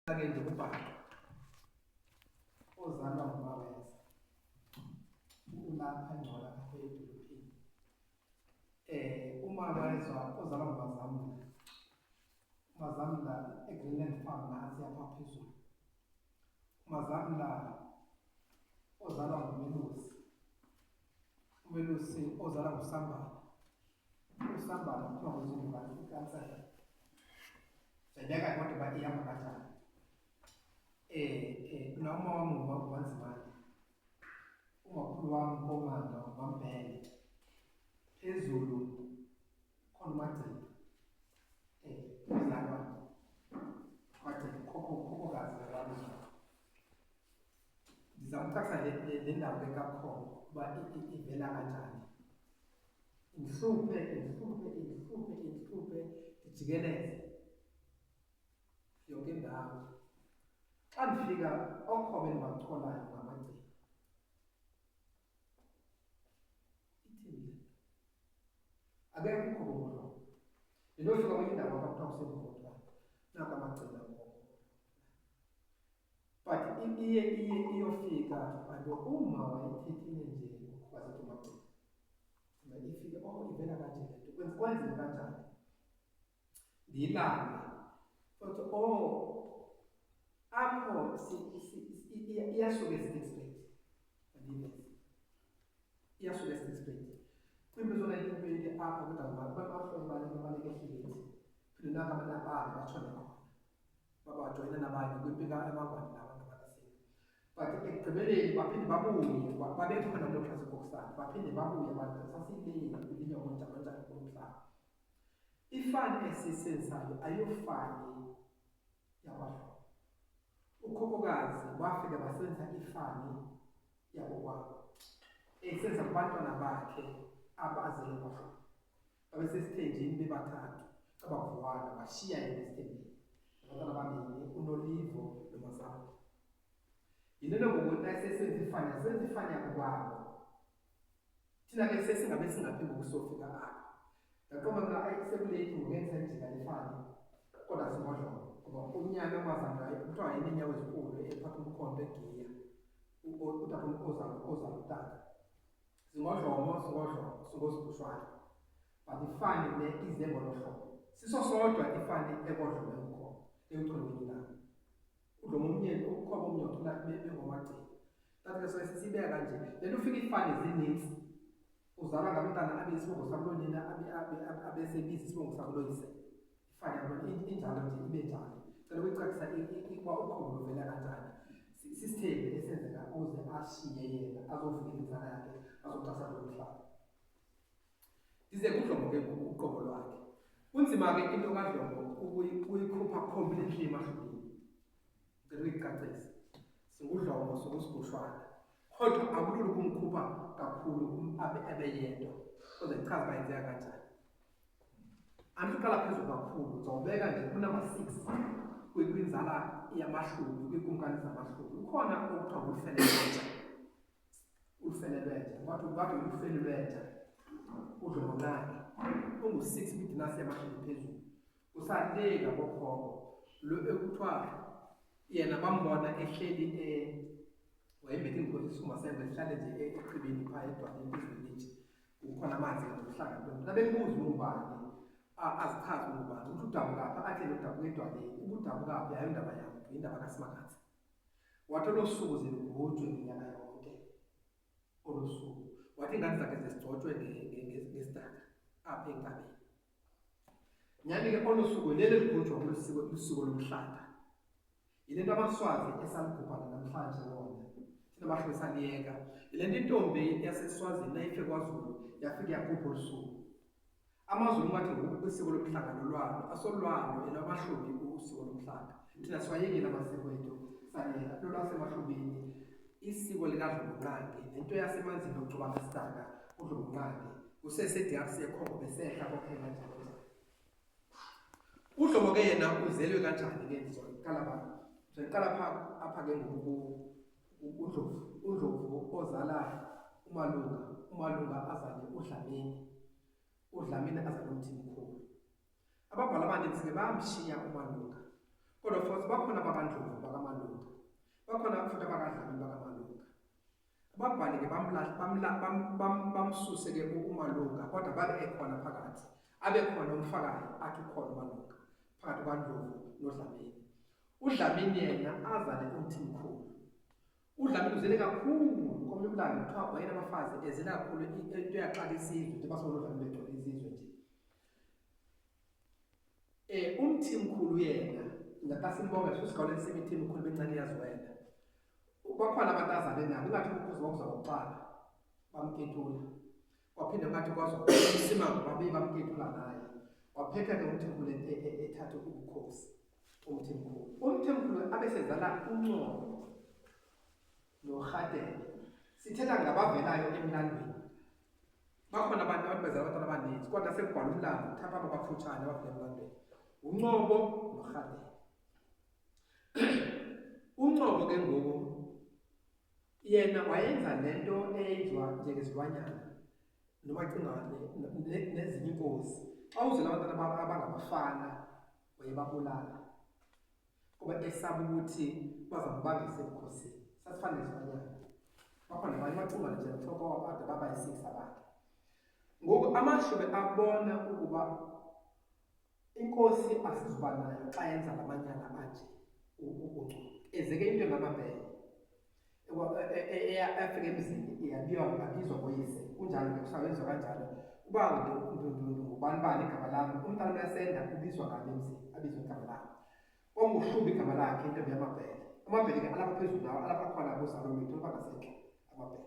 Ke ndikubhaqo ozalwa ngumaweza ulapha ngcola apha edolophini. Umaweza ozalwa ngumazamla, umazamla eGreenland Farm nantsi apha phezulu. Umazamla ozalwa ngumelusi, umelusi ozalwa ngusambala, usambala kuthiwa nguzindukazi ikansela. Sayibeka kodwa uba ihamba kanjani. Mna uma wami nguManzimane, umakhulu wami komanda nguMambhele, phezulu khona uMagcina, uzalwa Magcina, khokho khokhokazi wabizwa. Ndizama ukucacisa le ndawo ke kakhokho uba ivela kanjani. Indihluphe, indihluphe, indihluphe, indihluphe, ndijikeleze yonke indawo. Xa ndifika ookhobe endibacholayo ngamagcina. Ithini le nto? Akekho ukhobo ngoloo. Ndinofika kwenye indawo apha kuthiwa kusemgotwana, naku amagcina ngoko. But iye iye iyofika kanti uma wayethethile nje ngokhubazeka umagcina. Uma ifike, oh ivela kanje le nto, kwenzeka kanjani? Ndiyilande. Futhi oh apho iyasuka eStickspruit. Andiyiveze. Iyasuka eStickspruit. Kwimpi zo-1920 apha kodwa abantu bahlobo baleka baleka eHlikithi. Phinde naka abantu abahambe batshone khona. Babajoyina nabanye kwimpi emangwane laba nabalasini. But ekugqibeleni baphinde babuye babekhona kuloo mhla sekokusana baphinde babuye abantu sasilile kulinywa kunjalo njalo kulo mhlaba. Ifani esiyisebenzisayo ayofani yakwaHlobo. Ukhokhokazi wafika basebenzisa ifani yakokwabo esenza kubantwana bakhe abazele kwaHlobo. Babesesithenjini bebathathu abavuana bashiya yena esithenjini abantwana ababini uNolivo noMazambo. Yile nto ngoku nasesenza ifani yasenza ifani yakokwabo. Thina ke sesingabe singaphi ngoku sofika apha. Ndaqonda mna ayi sekuleyithi ngoku enza le fani kodwa singodlomo ngoba unyana wazalwa kuthiwa wayeneenyawo ezinkulu ephatha umkhonto egiya utata ozalwa ozalwa utata. Singodlomo singodlomo singosibhushwana but ifani le ize ngolo hlobo. Siso sodwa ifani ekodlomo engukhobo ekuchole kwenye indawo. Udlomo omnye ukhobo omnye wathola bengomagcina. Tata ke soke sibeka kanje. Le nto ufika ifani zininzi. Uzalwa ngabantwana abe isibongo sakulonina abe abe abe sebiza isibongo sakuloyise. Ifani yakulona injalo nje ibe njalo. Cela ukuyicacisa ukuba ukhobo luvela kanjani. Sisithembu esenzeka uze ashiye yena azovikela inzala yakhe azoxhasa lo mhlaba. Ndize kuDlomo ke ngoku uqobo lwakhe. Kunzima ke into kaDlomo ukuyikhupha completely emahlubini. Ngicela ukuyicacisa. SinguDlomo singuSigushwana. Kodwa akulula ukumkhupha kakhulu abe ebe yedwa. Kodwa ichaza uba yenzeka kanjani. Andiqala phezulu kakhulu ndizawubeka nje kunumber 6 kwinzala yamaHlubi kwiikumkani zamaHlubi. Ukhona okuthiwa ngulufelelenja. Ulufelelwenja wathi wathi ulufelelwenja uDlomonqangi ungu-6 kwidinasi yamaHlubi phezulu kusaleka kokhokho lo ekuthiwa yena bambona ehleli wayembethe ingubo isikhumba sengwe esihlale nje echibini phaa edwaleni phezu kwelitshe kukhona amanzi nokuhlanga ntoni nabembuza ungubani azichaze ungubani ukuthi udabukaphi athi yena udabuka edwaleni ubudabukaphi hayi indaba yam indaba kaSimakadze. Wathi olo suku ze lugujwe minyaka yonke olo suku. Wathi iingane zakhe zezigcotshwe ngesidaka apha entabeni. Nyhani ke olo suku leli ligujwa kulusiko lusiko lomhlanga. Yile nto amaSwazi esaligubha namhlanje wona. Thina maHlubi saliyeka. Yile nto intombi yaseSwazini nayifike kwaZulu yafike yagubha olu suku. AmaZulu ngathi usiko lomhlanga lolwalo asolwalo elwamaHlubi usiko lomhlanga. Thina siwayekile amasiko ethu saliyeka lolwasemaHlubini isiko likaDlomonqangi nento yasemanzini yokugcoba ngesidaka uDlomonqangi kusese-DRC eCongo besehla kophela njalo njalo. UDlomo ke yena uzelwe kanjani ke ndizoqala ba ndizoqala pha apha ke ngoku uNdlovu uNdlovu ozala uMalunga uMalunga azale uDlamini uDlamini azale uMthimkhulu. Ababhali abaninzi ke bayamshiya uMalunga. Kodwa futhi bakhona abakaNdlovu bakaMaluka, bakhona futhi abakaDlamini bakaMaluka. Ababhali-ke bamsuse-ke uMaluka, kodwa babe ekhona phakathi, abe khona umfakayo athi ukhona uMaluka phakathi kwaNdlovu noDlamini. UDlamini yena azale uMthimkhulu. UDlamini uzele kakhulu komunye umlando kuthiwa wayena abafazi ezele kakhulu into eyaxaka isizwe njengoba sibona uDlamini begcwele isizwe nje. UMthimkhulu yena lapha simbonga sisigawuleni semithimkhulu bencane yaziwela. Bakhona abantu azale nabo ingathi ukukhuza kwakuza kokuqala bamketula. Kwaphinde ngathi kwazwa uMsimango babuye bamketula naye. Waphetha ke uMthimkhulu ethatha ubukhosi uMthimkhulu. UMthimkhulu abesezala uNcobo noRhadebe. Sithetha ngabavelayo emlandweni. Bakhona abantu abantu bezala abantwana abaninzi kodwa sekubhala umlando kuthathwa ababafutshane abavela emlandweni. UNcobo noRhadebe. UNcobo ke ngoku yena wayenza lento eyenziwa njengezilwanyana noMacingwane nezinye inkosi. Xa uzela abantwana abangabafana wayebabulala kuba esaba ukuthi bazambangisa ebukhosini. Sasifana nezilwanyana. Bakhona abanye uMacingwane nje kuthiwa kwabade baba yi-6 abakhe. Ngoku amaHlubi abona ukuba inkosi asizuba nayo xa yenza la manyala anje uNgcobo. Ezeke into engamabhele afika emzini iyabiywa abizwa ngoyise kunjalo ke kusawenziwa kanjalo uba ngubani bani igama lami umntana uyasenda ubizwa ngami emzini abizwe igama lami kwanguhlubi igama lakhe intombi yamabhele amabhele ke alapha phezulu lawo alapha khona kuzalo lwethu alapha ngasenhla amabhele.